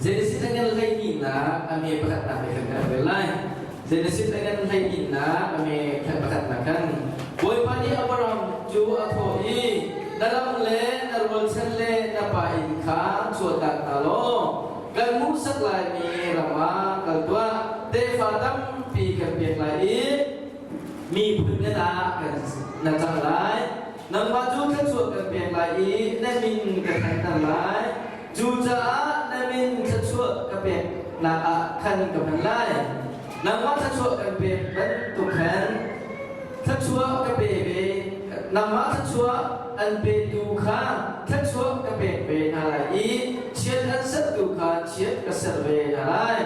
Genesis a ngan hleihnih-nak a me pakhatnak he khan kan rel lai. Genesis a ngan hleihnih-nak a me pakhatnak khan Bawipa nih Abraham cu a thawh i, Na ram le na rualchan le na pa inn kha chuahtak hna law kan hmuhsak laimi ram ah kal tuah. Tefa tampi kan pek lai i miphun ngan ah kan na cang lai. Nangmah cu thluachuah kan pek lai i na min ka thanter lai. Cucaah na min thluachuah ka peknak ah khan ka hman lai. Nangmah thluachuah kan pek bantuk khan thluachuah ka pe ve. Nangmah thluachuah an petu kha thluachuah ka pek ve hna lai i chiat an sertu kha chiat ka ser ve hna lai.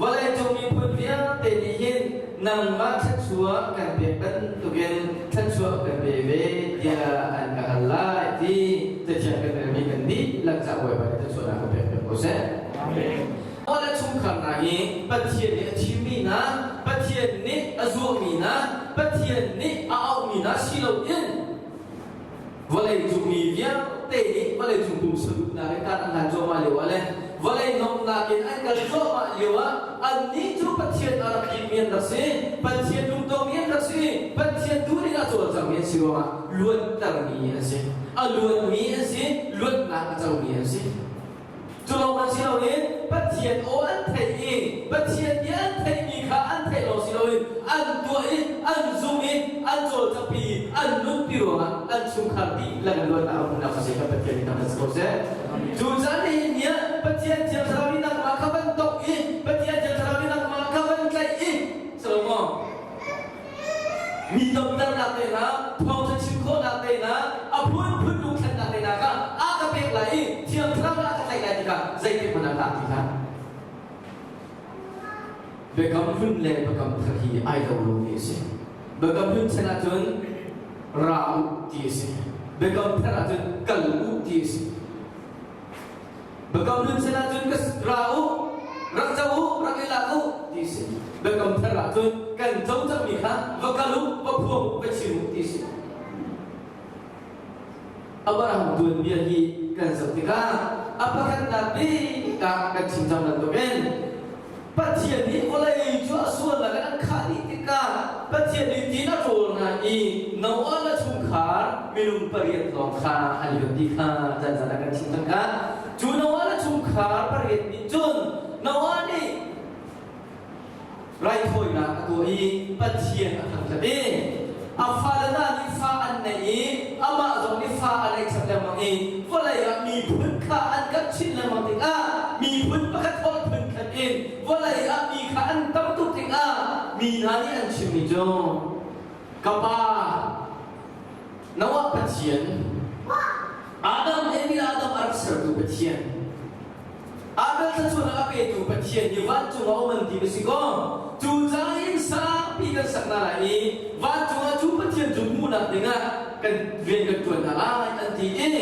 Vawleicung miphun vialte nih hin nangmah thluachuah kan pek bantukin thluachuah kan pe ve tiah an ka hal lai ti Cathiang kan relmi kan dihlak ca Bawipa nih thluachuahnak kan pek piak ko seh. Amen. Mah le chungkhar hna hi Pathian nih a thimmi hna, Pathian nih a zuahmi hna, Pathian nih a auhmi hna si loin Vawlei cung mi vialte nih vawlei cung pumsa duhnak in kar an hlan cuahmah lio ah le vawlei nomnak in an kal cuahmah lio ah annih cu Pathian a rak timmi an rak si, Pathian lungtongmi an rak si, Pathian duhning a cawlcangmi an si ruangah luattermi an si. A luatmi an si, luatnak a comi an si. Cu lawng hmanh si loin Pathian aw an theih i Pathian bia an theihmi kha an theih lawng si loin an tuah i an zum i an cawlcangpi i an nunpi ruangah an chungkhar dihlak in luatnak a hmuhnak si kha Pathian nih thangṭhat si ko seh. Cu caan nihin ni ah Pathian Thiang Thlarau nih nangmah kha van tongh i Pathian Thiang Thlarau nih nangmah kha van tlaih i Salomo Mi domternak te hna, thawngṭha chim khawhnak te hna, a phunphun lungthlennak te hna kha a ka pek lai i Thiang Thlarau a ka tlaih lai tikah zeitik hmanh ah tlak ti hlah. Biakam hlun le biakam thar hi ai lo lomi a si. Biakam hlun chan ahcun ra u ti a si. Biakam thar ahcun kal u ti a si. Biakam hlun sin ahcun ka ra u, rak co u, rak i lak u ti si. Biakam thar ahcun kan co cangmi kha va kal u, va phuang u, va chim u ti si. Abraham tuanbia hi kan zoh tikah a pakhatnak bik ah kan chim cang bantukin Pathian nih vawlei cu a sualnak in an khah dih tikah Pathian nih ti a rawl hna i Noah le chungkhar minung pariat lawng kha an luat ti kha zanzan ah kan chim cang kha. Cu Noah le chungkhar pariat nih cun Noah nih raithawinak a tuah i Pathian a thangṭhat i a fale hna nih fa an neih i amah zong nih fa a neih chap lengmang i vawlei ah miphun kha an karh chin lengmang tikah miphun pakhat holh phunkhat in vawlei ah mi kha an tam tuk tikah mi hna nih an chimmi cu ka pa Noah Pathian Adam he Adam a rak sertu Pathian Abel thluachuahnak a petu Pathian hi vancung ah um an ti va si kaw cu caah inn sangpi kan sak hna lai i vancung ah cu Pathian cu hmuhnak dingah kan rian kan ṭuan hna lai an ti i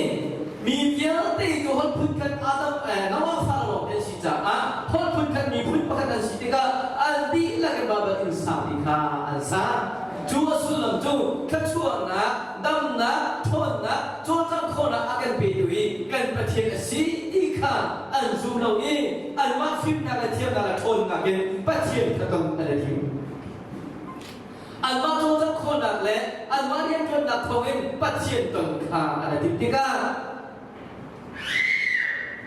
mi vialte cu holh phunkhat Adam Noah fale lawng an si caah holh phunkhat miphun pakhat an si tikah an dihlak in Babel inn sangpi kha an sa. Cu a sullam cu thluachuahnak damnak, ṭhawnnak, cawlcangh khawhnak a kan petu hi kan Pathian a si ti kha an zum lo i anmah fimnak le thiamnak le ṭhawnnak in Pathian kha ton an i thim. Anmah cawlcangh khawhnak le anmah rianṭuannak thawngin Pathian ton kha an i timh tikah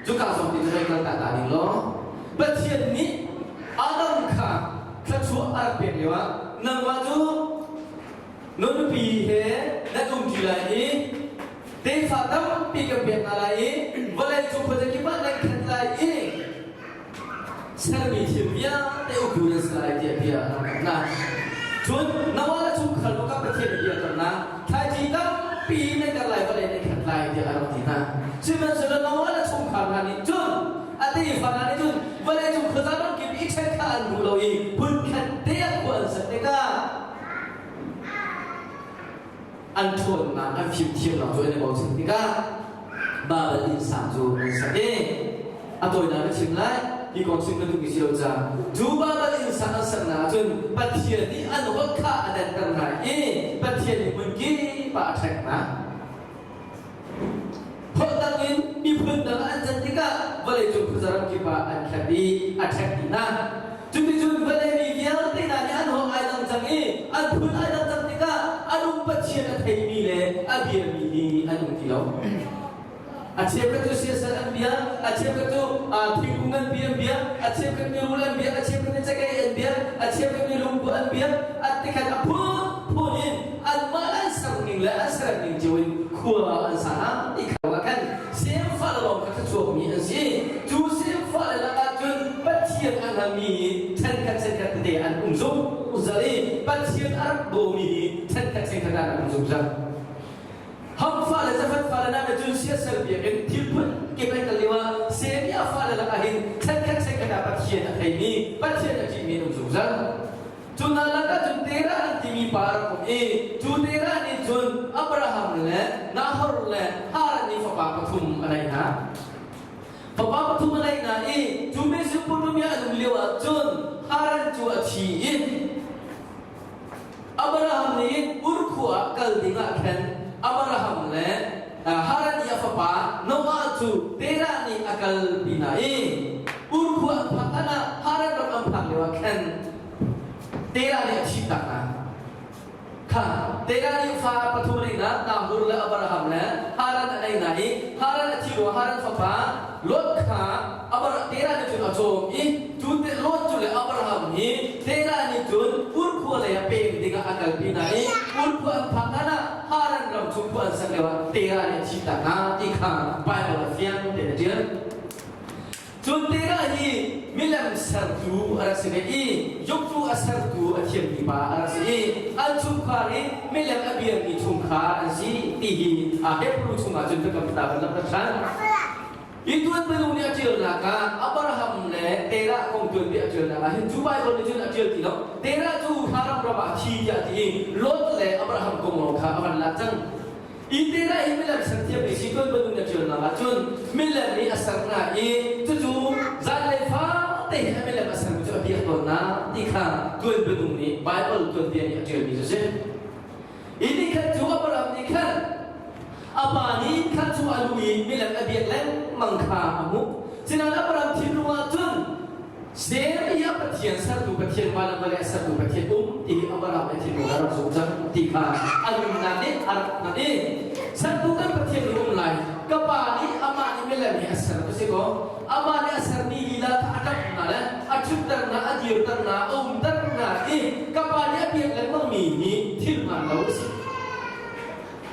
cuka zong ti cu kal ta ta ding law Pathian nih Adam kha thluachuah a rak pek lioah nangmah cu Na nupi he nan umṭi lai i tefa tampi kan pek hna lai i vawlei cung khuazakip ah nan khat lai i sermi thil vialte uktu nan si lai tiah bia a rak hna. Cun Noah le chungkhar lawngah Pathian nih bia a kamh hna. Thlaici tampi nan kar lai vawlei nan khat lai tiah a rak ti hna. Sihmanhsehlaw Noah le chungkhar hna nih cun a tefa hna nih cun vawlei cung khuaza ramkip i ṭhen kha an duh lo i hmunkhat te ah khua an sak tikah An ṭhawnnak an fimthiamnak cu an i bochan tikah Babel innsang cu an sak i a tawinak ka chim lai hi kong chim ka duhmi si lo caah cu Babel innsang an saknak ahcun Pathian nih an holh kha a danter hna i Pathian nih hmun kip ah a ṭhek hna. Holh dang in mi Miphun dang an can tikah vawleicung khuazaram kip ah an khat i a ṭhek dih hna. Cuticun vawlei mi vialte hna nih an holh ai dang cang i an phun ai dang cang tikah a nung Pathian a theimi le a biami hi an um ti lo. A cheukhat cu siasal an bia, a cheukhat cu thingkung an bia an bia, a cheukhat nih rul an bia, a cheukhat nih cakei an bia, a cheukhat nih lungpu an bia. A tikhat a phunphun in anmah le an serning le an serning cio in khua an sa hna ti kho ah khan Semfa le lawng kha thluachuakmi an si. Cu Semfa le lakah cun Pathian a hngalmi hi ṭhenkhat ṭhenkhat tete an um zungzal i Pathian a rak dawmi hi ṭhenkhat ṭhenkhat ah an um zungzal. Hamfa le Zafat fale hna nih cun siasal biakinn thil phun kip an kal lioah Sem i a fale lakah hin ṭhenkhat ṭhenkhat ah Pathian a theimi, Pathian a ṭihmi an um zungzal. Cu hna lakah cun Terah an timi pa a rak um i cu Terah nih cun Abraham le Nahor le Haran nih fapa pathum a neih hna. Fapa pathum a neih hna i cu Mesopotamia an um lioah cun Haran cu a thi i Abraham nih Ur khua ah kal dingah khan Abraham le Haran i a fapa Noah cu Terah nih a kalpi hna i Ur khua an phak hlan ah Haran ram an phak lioah khan Terah nih a thihtak hna. Kha Terah nih fa pathum a neih hna, Nahor le Abraham le Haran a neih hna i Haran a thih ruangah Haran fapa Lot kha Terah nih cun a cawm i cu Lot cu le Abraham hi Terah nih cun Ur khua lei ah pem dingah a kalpi hna i Ur khua an phak hlan ah Haran ram chung khua an sak lioah Terah nih a thihtak hna ti kha Baibal ah fiang tein a ṭial. Cun Terah hi milem sertu a rak si ve i Yuktu a sertu a thiammi pa a rak si i an chungkhar hi milem a biami chungkhar an si ti hi Hebrew chungah cun biakam ta kan langhter ṭhan. Hi tuanbialung nih a ṭialnak ah Abraham le Terah kong tuanbia a ṭialnak ah hin cu Baibal nih cun a ṭial ti lo. Terah cu Haran ram ah a thi tiah a ti i Lot le Abraham kong lawng kha a van lak cang. Hi Terah hi milem serthiammi si tuanbialung nih a ṭialnak ah cun milem nih a ser hna i cucu zanlei fate hi a milem a sermi cu a biak tawn hna ti kha tuanbialung nih Baibal tuanbia nih a ṭialmi cu a si. Hi ni khan cu Abraham nih khan a pa nih khan cu a lu i milem a biak lengmang kha a hmuh. Sinain Abraham thinlung ah cun Sem i a Pathian sertu Pathian van le vawlei a sertu Pathian um ti hi Abraham nih thinlung a rak zumh cang ti kha a nunnak nih a rak hngalh i sertu kan Pathian nih um lai ka pa nih amah nih milem hi a ser tu si kaw amah nih a sermi lila kha a ṭamh hna le a ṭhutter hna a dirter hna a umter hna i ka pa nih a biak lengmangmi hi thil hmaan lo a si.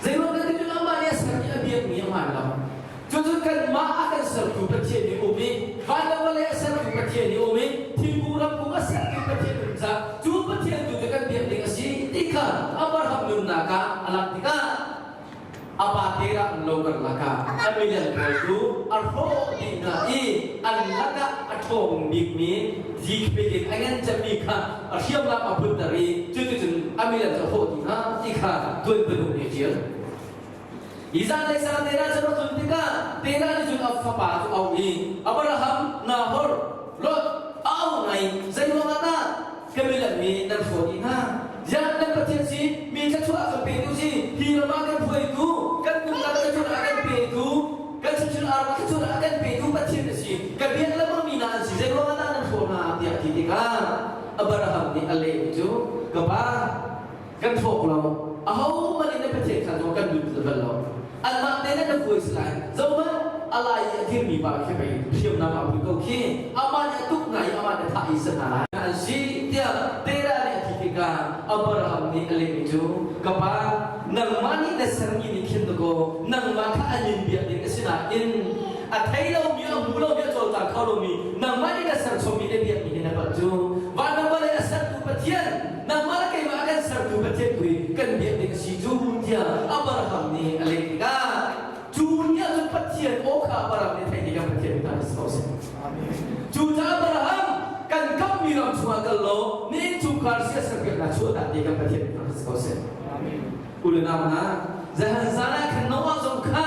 Zeiruang dah ticun amah nih a sermi a biakmi a hmaan lo. Cucu kanmah a kan sertu Pathian nih um i van le vawlei a sertu Pathian nih um i thingkung ramkung a sertu Pathian um caah cu Pathian tu cu kan biak ding a si ti kha Abraham nunnak ah a langh tikah a pa terah an lo karlak ah a milem pawl cu a hrawh dih hna i an lakah a ṭhawng bikmi zikbik in a ngan cemmi kha a hriamnam a punter i cuticun a milem cu a hrawh dih hna ti kha tuanbianung nih a ṭial. Hi zanlei sang Terah cu rak tlun tikah Terah nih cun a fapa cu a auh i Abraham, Nahor, Lot a auh hna i zeiruang ah dah ka milem hi nan hrawh dih hna? Ziah nan Pathian si mi thluachuah a kan petu si hi ram ah kan hruaitu kan nunnak thluachuah a kan petu kan thluachuah a thluachuah a kan petu Pathian a si ka biak lengmang mi hna an si zeiruang ah dah nan hrawh hna tiah a ti tikah Abraham nih a lehmi cu ka pa kan hrawk lo ahohmanh in na Pathian kha zong kan lut bal lo anmah te na ka fuai si lai zohmanh a lai i a dirmi pa khi pei hriamnam aa put ko khi amah nih a tuk hna i amah nih a thah i si hna lai an si tiah Terah nih a ti tikah Abraham nih a lehmi cu ka pa nangmah nih na sermi nih khin dakaw nangmah kha an in biak ding a si nain a thei lomi a hmu lomi a cawlcang kho lomi nangmah nih na serchommi na biakmi hi na palh cu van le vawlei a sertu Pathian nangmah le keimah a kan sertu Pathian tu hi kan biak ding a si cu tiah Abraham nih a leh tikah cu ni ah cun Pathian aw kha Abraham nih theih tikah Pathian nih a si ko seh. Cu caah Abraham kan kammi ram chungah kal law na innchungkhar siasal biaknak chuahtak ti kan Pathian nih a si ko seh. U le nau hna, zahan zan ah khan Noah zong kha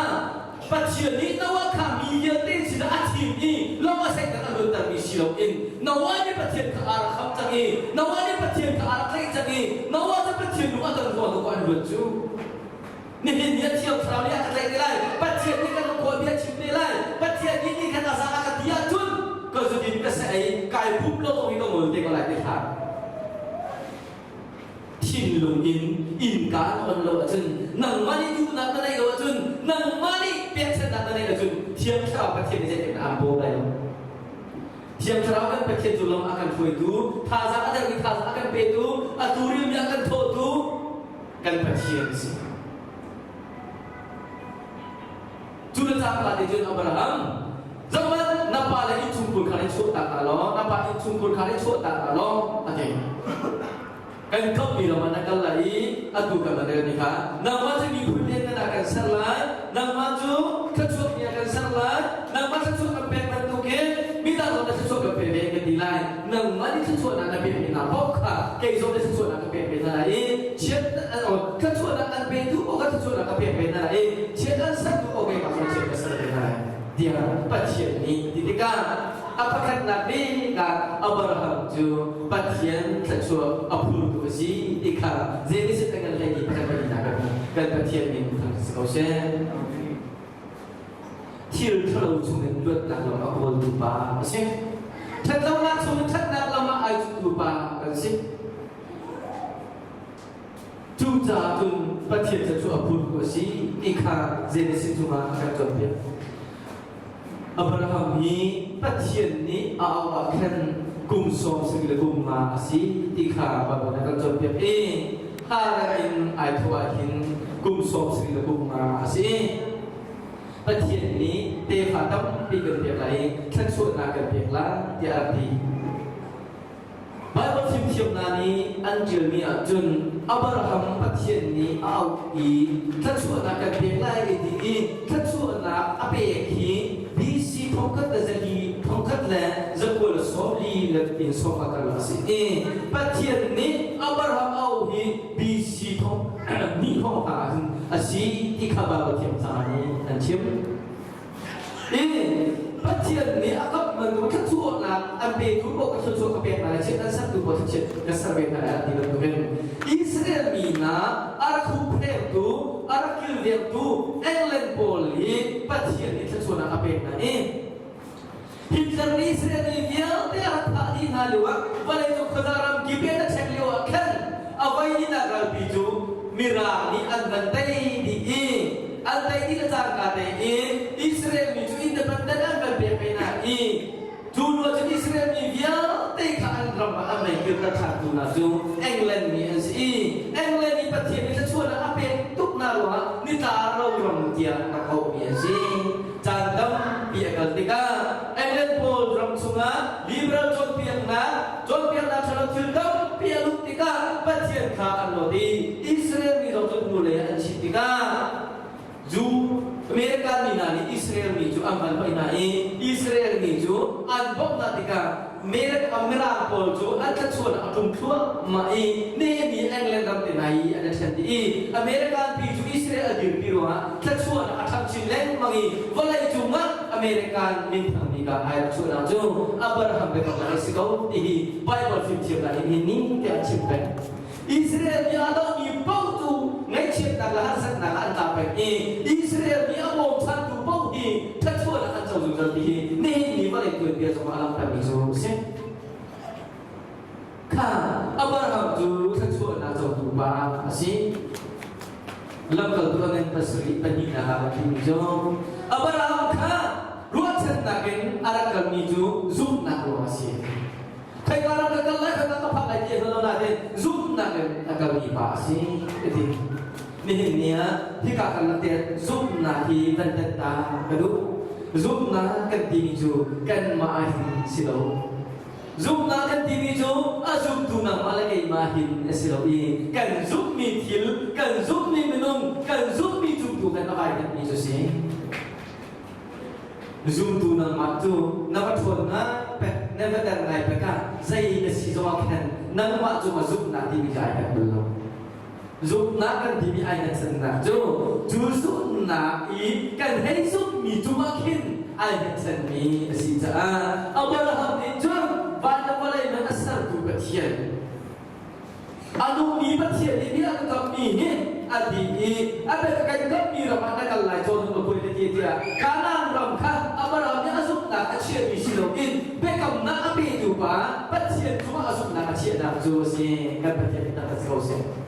Pathian nih Noah kha mi vialte sinah a thim i lawng a sehter a luattermi si loin Noah nih Pathian kha aa rak ham cang i Noah nih Pathian kha aa rak tlaih cang i Noah cu Pathian lung a ton hnuah an luat cu. Nihin ni a Thiang Thlarau nih a ka tlaih te lai. Pathian nih kan lungkhaw bia chim te lai. Pathian nih ni khat a za a ka ti ahcun ka zudin ka seh ei kai pum lo zong hi ka ngol te ko lai ti hlah. Thinlung in innka na on lo ahcun nangmah nih duhnak na neih lo ahcun nangmah nih pekchanhnak na neih ahcun Thiang Thlarau Pathian nih zeitin aan bawm lai lo. Thiang Thlarau kan Pathian cu lam a kan hruaitu, thazaang a dermi thazaang a kan petu, a turilmi a kan thawhtu kan Pathian a si. Cu le cangka te cun Abraham, zohhmanh na pa le innchungkhur kha in chuahtak hna law, na pa innchungkhur kha in chuahtak hna law, a ti. Kan kammi ram ah na kal lai i atu kan van relmi kha nangmah cu miphun lianngan ah kan ser lai, nangmah cu thluachuakmi ah kan ser lai, nangmah thluachuah kan pek bantukin midang zong na thluachuah kan pe ve kan ti lai. Nangmah nih thluachuahnak na pekmi hna paoh kha kei zong nih thluachuahnak ka pek ve hna lai i chiat thluachuahnak an petu paoh kha thluachuahnak ka pek ve hna lai i chiat an sertu paoh keimah zong chiat ka ser ve hna lai tiah Pathian nih ti tikah a pakhatnak bik ah Abraham cu Pathian thluachuah a phurtu a si ti kha Genesis a kan hlei pakhat pahnihnak kan kan Pathian min thang si ko seh. Thil ṭhalo chungin luatnak lam a kawltu pa a si. Ṭhatlonak chungin ṭhatnak lam ah ai cuttu pa kan si. Cucaah cun Pathian cu a phurtu a si ti kha Genesis chungah a kan cawnpiak. Abraham hi Pathian nih a auh ah khan kum 70 le kum nga a si ti kha Baibal nih a kan cawnpiak i Haran in ai thawh ah hin kum 70 le kum nga a si. Pathian nih tefa tampi kan pek lai i thluachuahnak kan pek lai tiah a rak ti. Baibal fimthiamnak nih an ṭialmi ahcun Abraham Pathian nih a auh i thluachuahnak kan pek lai a ti i thluachuahnak a pek hi BC thongkhat le zali thongkhat le zakua le sawmli le in sawmnga karlak a si i Pathian nih Abraham a auh hi BC thong ni thong hna ahcun a si ti kha Baibal thiamcang nih an chim. I Pathian nih a kamh bantuk thluachuahnak an petu paoh ka thluachuah ka pek hna lai, chiat an sertu paoh thluachiat ka ser ve hna lai ti bantukin Israel mi hna a rak huphengtu, a rak kilvengtu England pawl hi Pathian nih thluachuahnak a pek hna i Hitler nih Israel mi vialte a rak thah dih hna lioah vawleicung khuaza ram kip in a check lioah khan a voihnihnak ralpi cu Mirang nih an van tei dih i an tei dih le cangka tein Israel mi cu independent an van pek ve hna i cu lio cun Israel mi vialte kha an ram ah an vei kirter ṭhantu hna cu England mi an si i England i Pathian nih thluachuahnak a pek tuk hna ruangah nitla ro ram tiah rak auhmi an si. Caan tampi a kal tikah England pawl ram chungah liberal cawnpiaknak cawnpiaknak ṭhalo thil tampi a luh tikah Pathian kha an lawt i Israel mi zong cu hnulei ah an chit tikah Jew America mi hna nih Israel mi cu an van hoih hna i Israel mi cu an bawmh hna tikah Mirang pawl cu an thluachuahnak a ṭum thluahmah i nihin i England ram te hna i an i ṭhen dih i American pi cu Israel a dirpi ruangah thluachuahnak a ṭhang chin lengmang i vawlei cungah American minthang bik ah ai rak chuahnak cu Abraham biakamnak a si ko ti hi Bible fimthiamnak in hi ning te an chim peng. Israel mi a dohmi paoh cu ngaihchiatnak le harsatnak ah an tla peng i Israel mi a bawmchantu paoh hi thluachuahnak an co zungzal ti hi nihin ni vawlei tuanbia zongah a langhtermi cu a si. Kha Abraham cu thluachuahnak cotu pa a si. Lamkaltu a ngan pasarih pahnihnak ah a timi cu Abraham kha ruahchannak in a rak kalmi cu zumhnak ruang a si. Khoika ram ka kal lai, khoika ka phak lai ti a hngal lo nain zumhnak in a kalmi pa a si ka ti. Nihin ni ah hika karlak te zumhnak hi van tan ta ka duh. Zumhnak kan timi cu kanmah hin si lo. Zumhnak kan timi cu a zumtu nangmah le keimah hin a si lo i kan zumhmi thil, kan zumhmi minung, kan zumhmi zumtu kan a vai mi cu si. Zumtu nangmah cu na va ṭhawn ngai pek, na va der ngai pek ah zei na si zongah khan nangmah cungah zumhnak timi cu ai pek bal lo. Zumhnak kan timi ai hngatchannak cu cu zumhnak i kan hei zumhmi cungah khin ai hngatchanmi a si caah Abraham nih cun van le vawlei man a sertu Pathian a nungmi Pathian nih bia a kammi hi a A dih i a kan kammi ram ah na kal lai cawn na puai na ti tiah Kanaan ram kha Abraham nih a zumhnak a chiahmi si loin biakamnak a petu pa Pathian cungah a zumhnak a chiahnak cu a si. Kan Pathian nih thangṭhat si ko seh.